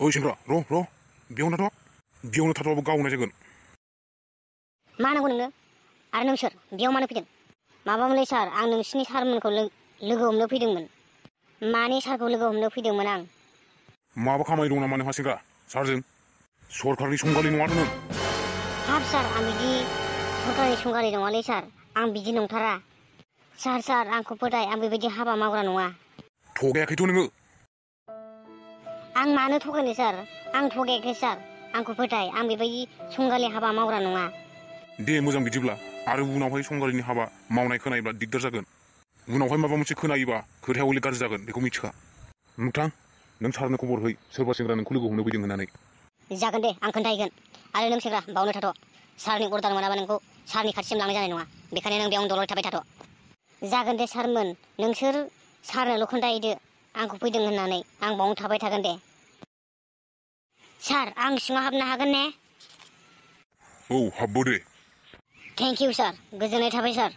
ओइ सेंग्रा र' बेयावनो थाथ'बाबो गावनाय जागोन। मा नांगौ नोंनो? आरो नों सोर? बेयाव मानो फैदों? माबामोनलै सार, आं नोंसिनि सारमोनखौ लोगो हमनो फैदोंमोन। मानि सारखौ लोगो हमनो फैदोंमोन आं? माबा खामानि दं नामा नोंहा सेंग्रा सारजों? सरखारनि संगालि नङाथ' नों? हाब सार, आं बिदि सरखारनि संगालि नङालै सार, आं बिदि नंथारा। सार आंखौ फोथाय, आं बेबायदि हाबा मावग्रा नङा। थगायाखैथ' नोङो? आं मानो थगायनो सार? आं थगायाखै सार, आंखौ फोथाय, आं बेबायदि संगालि हाबा मावग्रा नङा। दे मोजां बिदिब्ला, आरो उनावहाय संगालिनि हाबा मावनाय खोनायोब्ला दिगदार जागोन। उनावहाय माबा मोनसे खोनायोबा खोथाया हले गाज्रि जागोन, बेखौ मिथिखा। नोंथां, नों सारनो खबर है, सोरबा सेंग्रा नोंखौ लोगो हमनो फैदों होननानै। जागोन दे, आं खोन्थाहैगोन। आरो नों सेंग्रा बावनो थाथ'। सारनि अर्डार मोनाबा नोंखौ सारनि खाथिसिम लांनाय जानाय नङा। बेखायनो नों बेयावनो दलर थाबाय थाथ'। जागोन दे सारमोन, नोंसोर सारनोल' खोन्थाहैदो आंखौ फैदों होननानै, आं बावनो थाबाय थागोन दे। सार, आं सिङाव हाबनो हागोन ने? औ, हाबबो दे। थेंक इउ सार, गोजोननाय थाबाय सार।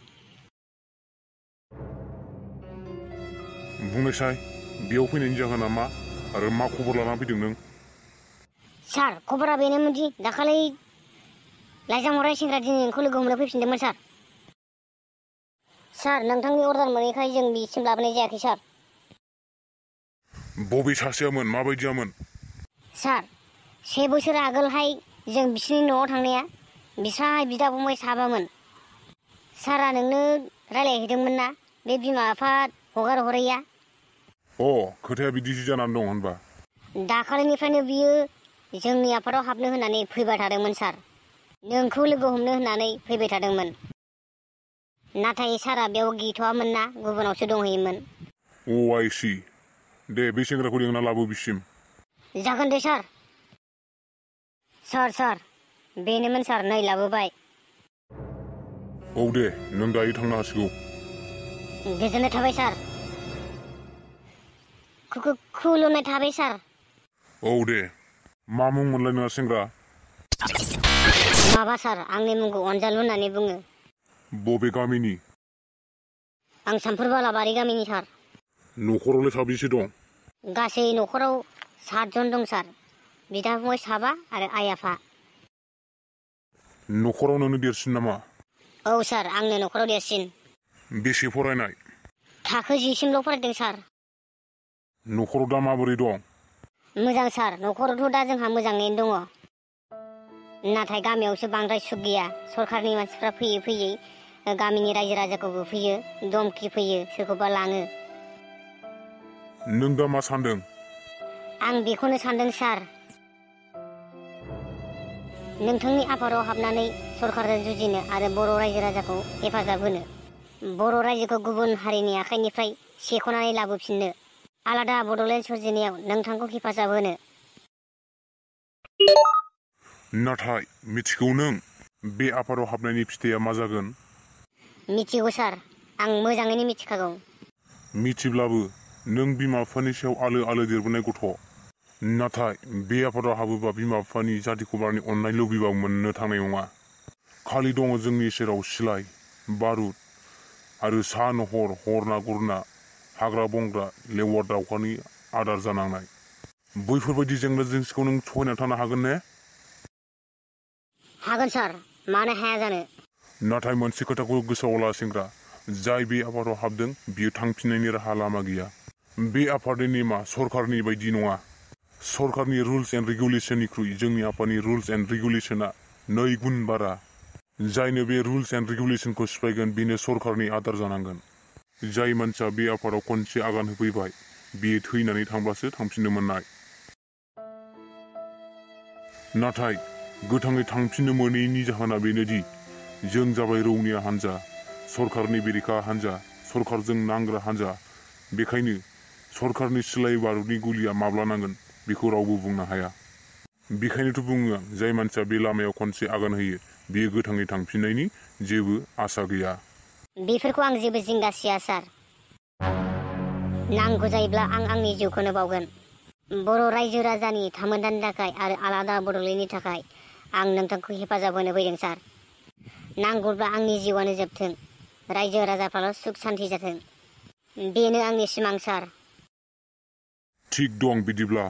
बुंनायसाय, बेयाव फैनायनि जाहोना मा आरो मा खबर लानानै फैदों नों? सार, खबरा बेनोमोनदि दाखालि लाइजाम हरनाय सेंग्रा दिनै नोंखौ लोगो हमनो फैफिनदोंमोन सार। सार, नोंथांनि अर्डार मोनैखाय जों बिसिम लाबोनाय जायाखै सार। बबे सासेयामोन? माबायदियामोन? सार, 1 बोसोर आगोलहाय जों बिसिनि न'आव थांनाया, बिस्राहाय बिदा फंबाय साबामोन। सारा नोंनो रायलायहैदोंमोन ना, बे बिमा बिफा हगार हरैया? खोथाया बिदिसो जानानै दं होनबा? दाखालिनिफ्रायनो बियो जोंनि आफादाव हाबनो होननानै फैबाय थादोंमोन सार। नोंखौ लोगो हमनो होननानै फैबाय थादोंमोन। नाथाय सारा बेयाव गैथ'वामोन ना, गुबुनावसो दंहैयोमोन। आइ सि। दे, बे सेंग्राखौ लिंना लाबो बिसिम। जागोन दे सार। सार, बेनोमोन सार, नै लाबोबाय। औ दे, नों दायो थांनो हासिगौ। गोजोननाय थाबाय सार। खुलुमनाय थाबाय सार। औ दे, मा मुं मोनलाय नोंहा सेंग्रा? माबा सार, आंनि मुंखौ अनजालु होननानै बुङो। बबे गामिनि? आं सामफुर बालाबारि गामिनि सार। न'खरावलाय साबेसे दं? गासै न'खराव 7 जन दं सार। बिदा फंबाय 7 आरो आइ आफा। न'खराव नोंनो देरसिन नामा? औ सार, आंनो न'खराव देरसिन। बेसे फरायनाय? थाखो 10 सिमल' फरायदों सार। न'खराव दा माबोरै दं? मोजां सार, न'खरावथ' दा जोंहा मोजाङैनो दङ। नाथाय गामियावसो बांद्राय सुख गैया। सरखारनि मानसिफ्रा फैयै गामिनि रायजो राजाखौ बुफैयो, धमखि फैयो, सोरखौबा लाङो। नों दा मा सानदों? आं बेखौनो सानदों सार, नोंथांनि आफादाव हाबनानै सरखारजों जुजिनो आरो बर' रायजो राजाखौ हेफाजाब होनो, बर' रायजोखौ गुबुन हारिनि आखाइनिफ्राय सेख'नानै लाबोफिननो, आलादा बड'लेण्ड सोरजिनायाव नोंथांखौ हेफाजाब होनो। नाथाय मिथिगौ नों बे आफादाव हाबनायनि फिथाइया मा जागोन? मिथिगौ सार, आं मोजाङैनो मिथिखागौ। मिथिब्लाबो नों बिमा बिफानि सायाव आलो देरबोनाय गथ'। नाथाय बे आफादाव हाबोबा बिमा बिफानि जाथि खुरमानि अननाय लुबैबा मोननो थांनाय नङा। खालि दङ जोंनि सेराव सिलाय, बारुद आरो सान हर ना गुरना हाग्रा बंग्रा लेवार दाउखानि आदार जानांनाय। बैफोरबायदि जेंना जेंसिखौ नों सहायना थानो हागोन ने? हागोन सार, मानो हाया जानो। नाथाय मोनसे खोथाखौ गोसोआव ला सेंग्रा, जाय बे आफादाव हाबदों बियो थांफिननायनि राहा लामा गैया। बे आफादनि नेमा सरखारनि बायदि नङा। सरखारनि रुल्स एन्ड रेगुलेसननिख्रुइ जोंनि आफादनि रुल्स एन्ड रेगुलेसना 2 गुन बारा। जायनो बे रुल्स एन्ड रेगुलेसनखौ सिफायगोन बेनो सरखारनि आदार जानांगोन। जाय मानसिया बे आफादाव खनसे आगान होफैबाय, बेयो थैनानै थांब्लासो थांफिननो मोननाय। नाथाय गोथाङै थांफिननो मोनैनि जाहोना बेनोदि जों जाबाय रौनिया हान्जा, सरखारनि बेरेखा हान्जा, सरखारजों नांग्रा हान्जा। बेखायनो सरखारनि सिलाय बारुदनि गुलिया माब्ला नांगोन बेखौ रावबो बुंनो हाया। बेखायनोथ' बुङो आं, जाय मानसिया बे लामायाव खनसे आगान होयो बेयो गोथाङै थांफिननायनि जेबो आसा गैया। बेफोरखौ आं जेबो जिंगासिया सार। नांगौ जायोब्ला आं आंनि जिउखौनो बावगोन। बर' रायजो राजानि थामोन्थानि थाखाय आरो आलादा बड'लेण्डनि थाखाय आं नोंथांखौ हेफाजाब होनो फैदों सार। नांगौब्ला आंनि जिउआनो जोबथों, रायजो राजाफ्राल' सुख सान्ति जाथों, बेनो आंनि सिमां सार। थिग दं बिदिब्ला।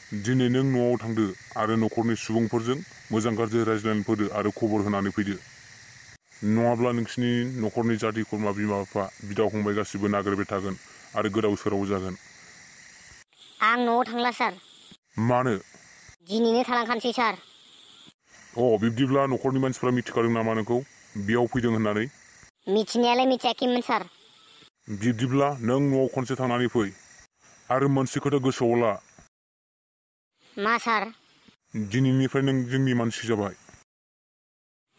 दिनै नों न'आव थांदो आरो न'खरनि सुबुंफोरजों मोजां गाज्रि रायज्लायनो फैदो आरो खबर होनानै फैदो। नङाब्ला नोंसिनि न'खरनि जाथि खुरमा बिमा बिफा बिदा फंबाय गासिबो नागिरबाय थागोन आरो गोदाव सोराव जागोन। आं न'आव थांला सार। मानो? दिनैनो थालांखानोसै सार। बिब्दिब्ला न'खरनि मानसिफ्रा मिथिखादों नामा नोंखौ बेयाव फैदों होननानै? मिथिनायालाय मिथियाखैमोन सार। बिब्दिब्ला नों न'आव खनसे थांनानै फै आरो मोनसे खोथा गोसोआव ला। मा सार? दिनैनिफ्राय नों जोंनि मानसि जाबाय।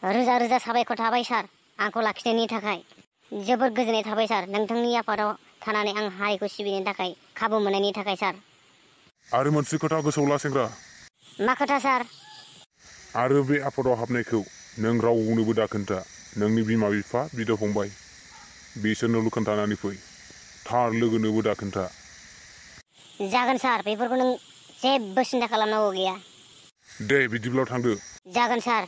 रोजा रोजा साबायखर थाबाय सार आंखौ लाखिनायनि थाखाय। जोबोद गोजोननाय थाबाय सार नोंथांनि आफादाव थानानै आं हारिखौ सिबिनो थाखाय खाबु मोननायनि थाखाय सार। आरो मोनसे खोथा गोसोआव ला सेंग्रा। मा खोथा सार? आरो बे आफादाव हाबनायखौ नों रावनोबो दाखोन्था। नोंनि बिमा बिफा बिदा फंबाय बिसोरनोल' खोन्थानानै फै। थार लोगोनोबो दाखोन्था। जागोन सार बेफोरखौ नों जेबो सिन्था खालामनांगौ गैया। दे बिदिब्ला थांदो। जागोन सार।